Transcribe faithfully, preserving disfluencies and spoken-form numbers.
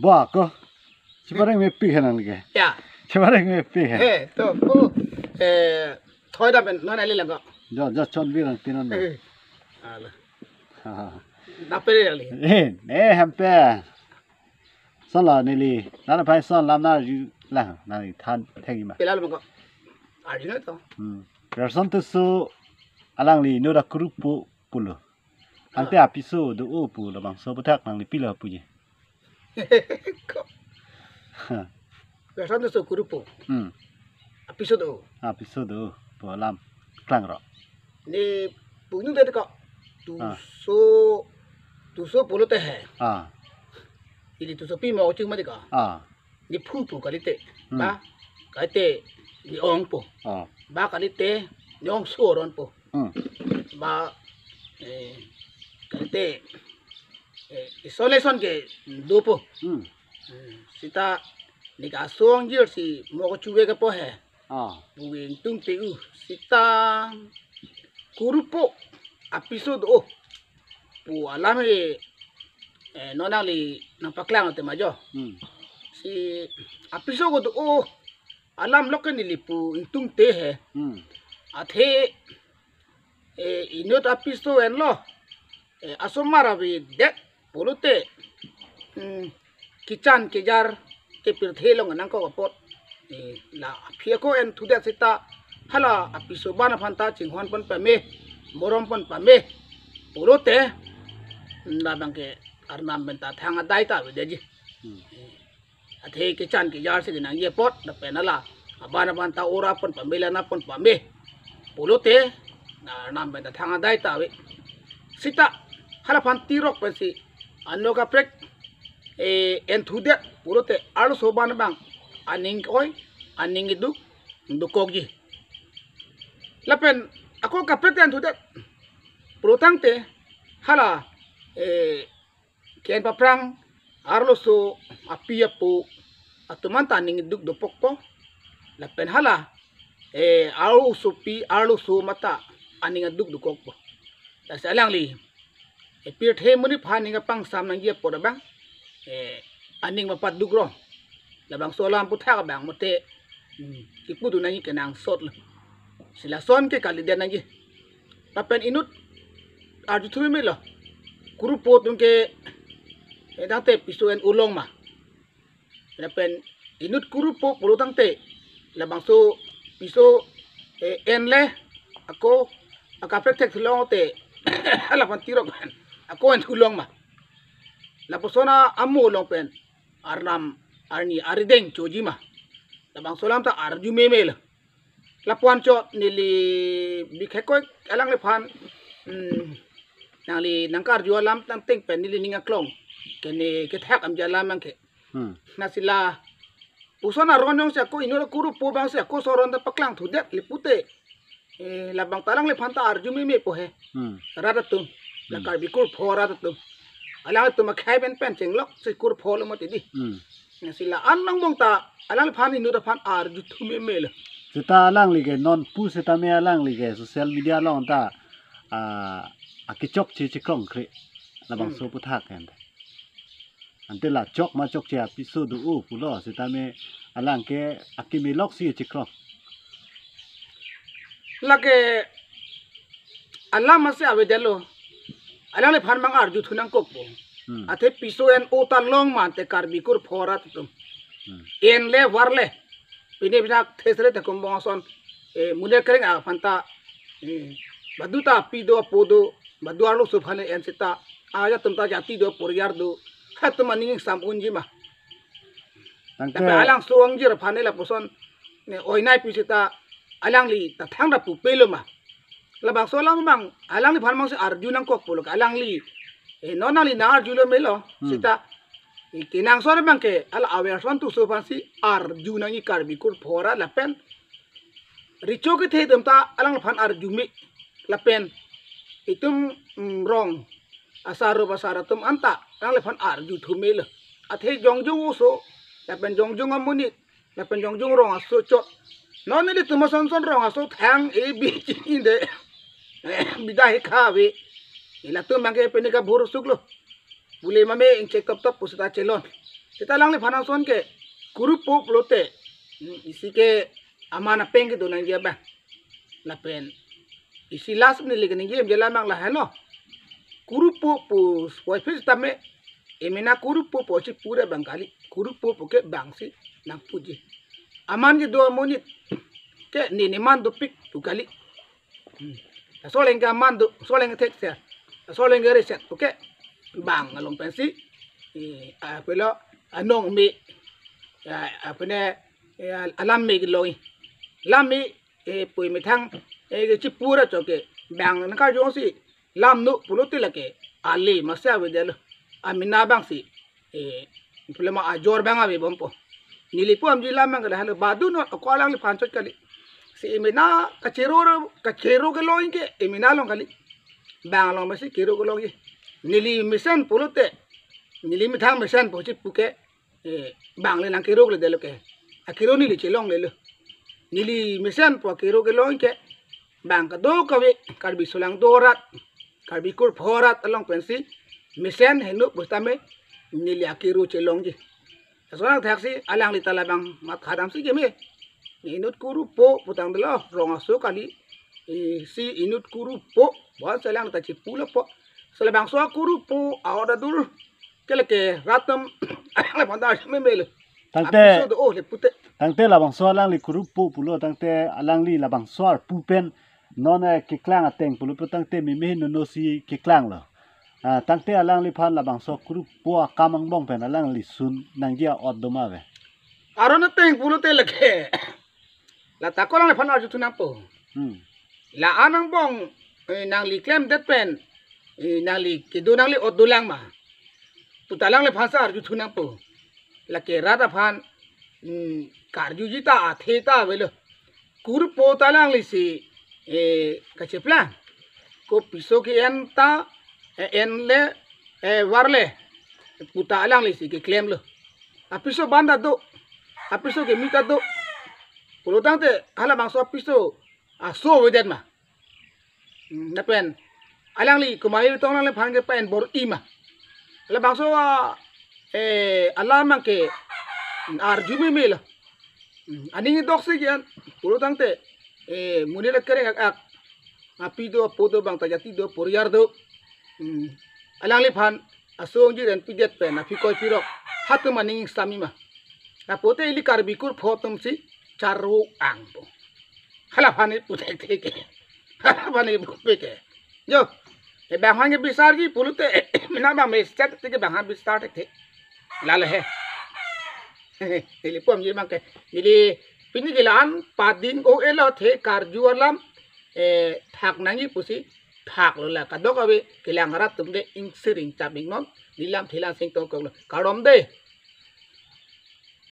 Ba ko. Chibareng mepik henang ke. Ya. Chibareng mepik he. He, to, ko, eh, thoi da pen, non ali lang ko. Jo, jo, chon birang tinon na. Eh, ala. Ha, ha. Dapele ali. Eh, ne hempe. Son la neli. Nana pai son lam na ju lang, neli than theng ma. Pela lo ko. Arjuna to. Hmm. Person tu su alangli inut akurupo pulo. Ante apiso do-o pu labangso aputhak nangli pilo puji. Ko. Ha. Person tu su kurupo. Hmm. Apiso do. Apiso do-o pu alam klang ro. Ne punyung tadi ko. Ah. Tuso, tuso pulote he. Ah. Ili tuso pi mo ching mati ko. Ah. Ne phu pu kalite. Hmm. Ba kalite ne ong po. Ah. Ba kalite ne ongso aron po. Hmm. Ba, eh, kalite, eh, isolation ke dopo. Hmm. Hmm. Sita ne ke aso angjir si mo ko chuve ke po he. Ah. Pu ingtungte u. Sita kurupo apiso do-o pu alam he, eh, non nangli nangpaklang te ma jo. Hmm. Si apiso ko do-o alam lok ke neli pu ingtungte he. Hmm. Athe, eh, inut apiso enlo. Eh, asomar avedet pulote, hmm, kechan kejar ke pirthe along nangkok apot. Eh, la aphi ako enthudet sita hala apiso abang aphan ta chinghon pon pame, morom pon pame pulote, hmm, labang ke Arnam pen ta thang adai ta avedetji. Hmm. Eh, athe kechan kejar si kenangji apot, lapen hala abang aphan ta ora pon pame, lana pon pame pulote, na Arnam pen ta thang adai ta ave. Sita hala aphan tirok pensi ano kaprek, eh, enthudet pulote arloso abang aning ke-oi, aning keduk dokokji. Lapen ako kaprek enthudet pulotangte hala, eh, ke-en paphrang arloso api apo atum an ta aning keduk dopokpo. Lapen hala, eh, arlosopi arloso mata aning keduk dokokpo. Lasi alangli, eh, pirthe monit aphan aning kapangsam nangji apot abang, eh, aning mapaduk ro. Labangso alam aputhak abang mate, hmm, kipudun nangji kenangsot lo. Si lason ke kalidet nangji. Lapen inut arjuthu meme lo. Kurupo atum ke, eh, dangte piso en-o long ma. Lapen inut kurupo pulotangte labangso piso, eh, enle ako akaprek thek thulong te hala aphan tirok ako enthu long ma. Lapuson amo along pen Arnam arni arideng choji ma. Labangso alam ta arju meme lo. Lapu-an chot neli bikhe koi alangliphan, hmm, nangli nangkarju alam tangteng pen neli ning aklong ke ne kethak amji alam abang ke. Hmm. Lasi lapuson aron jongsi ako inut akurupo abangsi ako aso aron ta paklang thudet le pute. Eh, labang ta alangliphan ta arju meme po he. Hmm. Rat atum. La Hmm. Karbi kurpho rat atum. Alangtum akhei pen pen chenglok si kurpho lo mati di. Hmm. Lasi la-an angbong ta alangliphan inut aphan arjuthu meme lo. Sita alangli ke non pu sitame alangli ke social media along ta, ah, akechokche chekrong kre. Labangso Hmm. aputhak kan. Ante la chok ma chokche apiso do-o pulo sitame alang ke akimi lok si chekrong. Lake alam masi avedetlo. Alangliphan abang arjuthu nangkokpo. Hmm. Athe piso en-o ta long ma ante Karbi kurpho rat atum. Hmm. Enle varle. Pine pina thesre te kumbong ason, eh, muner kereng aphan ta, eh, badu ta api do apo do, badu arloso aphan en sita, aja atum ta jati do, poriyar do, ha atum aning sam unji ma. Tangte Tapi alangso angjir aphan lapuson, ne oinai pi sita, alangli ta thangta pupe lo ma. Labangso alam abang, alangliphan abangsi arju nangkokpo lo ke alangli. Eh, non nangli nang arju lo melo, Hmm. sita. Eh, kenangsot abang ke, hala averson tu so aphansi arju nangji Karbi kurpho rat lapen. Recho kethe atum ta alangliphan arju me lapen. Itum, mm, rong asar rup asar atum anta alangliphan arjuthu melo. Athe jongjong oso, lapen jongjong amonit, lapen jongjong rong aso chot. Non nelitum ason son rong aso thang e bi chini de. Eh, bida he kha ave. Elatum abang ke pene kabhur suklo. Bule mame ingchek tap tap pusita chelon. Seta alangliphan ason ke kurupo pulote, hmm, isi ke aman apeng kedo nangji abang. Lapen isi last neli keningje em jela mang lahelo. Kurupo pu spoiphit tame, emena kurupo pu chipure bang kali. Kurupo pu ke bangsi nangpuji. Aman kedo amonit ke nini man dopik pu kali. Hmm. Soleng ke aman do, soleng thekser, soleng ke reset pu ke bang along pensi, eh, apelo anong me, ya, apene, ya, alam me kelong, lam me, eh, pui methang, eh, kechipura choke bang nangkarjongsi lam no pulote lake ale masa avedetlo, amena bangsi, eh, problema ajor bang avebompo. Neli pu amji lam bang kali halo, badu no ako alangliphan chot kali. Si emena kachero, kachero kelong ke emena along kali. Bang along masi kero kelongji. Neli mesen pulote, neli methang mesen pu chipu ke, eh, bang le nangkero kledetlo ke. Akero neli chelonglelo. Neli mesen pu akero kelong ke bang kadokave Karbi solangdo arat, Karbi kurpho arat along pensi mesen heno pusitame neli akero chelongji. Laso nangthaksi alangli ta labang mathadamsi keme. Inut kurupo putangdelo, rong aso kali. Isi inut kurupo, bonsi alang ta chipulo po. Selabangso kurupo a-order dur ke lake rat atum alangliphan ta arju memelo. Tangte, apiso do, oh, le pute. Tangte labangso alangli kurupo pulo, tangte alangli labangso arpu pen non, eh, keklang ateng pulo pu tangte meme nonosi keklanglo. Ah, tangte alangliphan labangso kurupo akam angbong pen alangli sun nangji a-ot do ma ave? Aron ateng pulote lake, lata ko alangliphan arjuthu nangpo. Hmm. La-an angbong, eh, nangli klemdet pen, eh, nangli kedo nangli ot dolang ma puta alangliphan sa arjuthu nangpo. Lake rat aphan, hmm, karjuji ta athe ta avelo. Kurupo ta alanglisi, eh, kacheplang. Kopiso ke-en ta, eh, enle, eh, varle puta alanglisi keklemlo. Apiso banda do, apiso kemi ta do. Pulo tangte halabangso apiso aso avedet ma? Hmm, lapen alangli kumai tong alangliphan ke pa-en bor-i ma? Labangso a, eh, alam abang ke arju memelo. Hmm, aning doksi ke-en pulo tangte, eh, monit akereng ak-ak, api do, apo do, bang ta jati do, poriyar do. Hmm, alangliphan asong jiren pidet pen aphi koi pirok hatum aning sami ma? Lapote ili Karbi kurpho atumsi charvo angpo. Halaphan ipu thekthe ke. Halaphan ipu pe ke. Jo. E bang aphan ke bisarji pulote, mena bang me stat te ke bang aphan bisar thekthe. Lale he. Neli pu amji abang ke. Neli pini ke la-an pading o elo the karju alam, eh, thak nangji pusi thaklo, la kadokave kelang arat atum de ingsir ingchap ingnon. Neli lamthe la sing tongkoklo. Kardom de.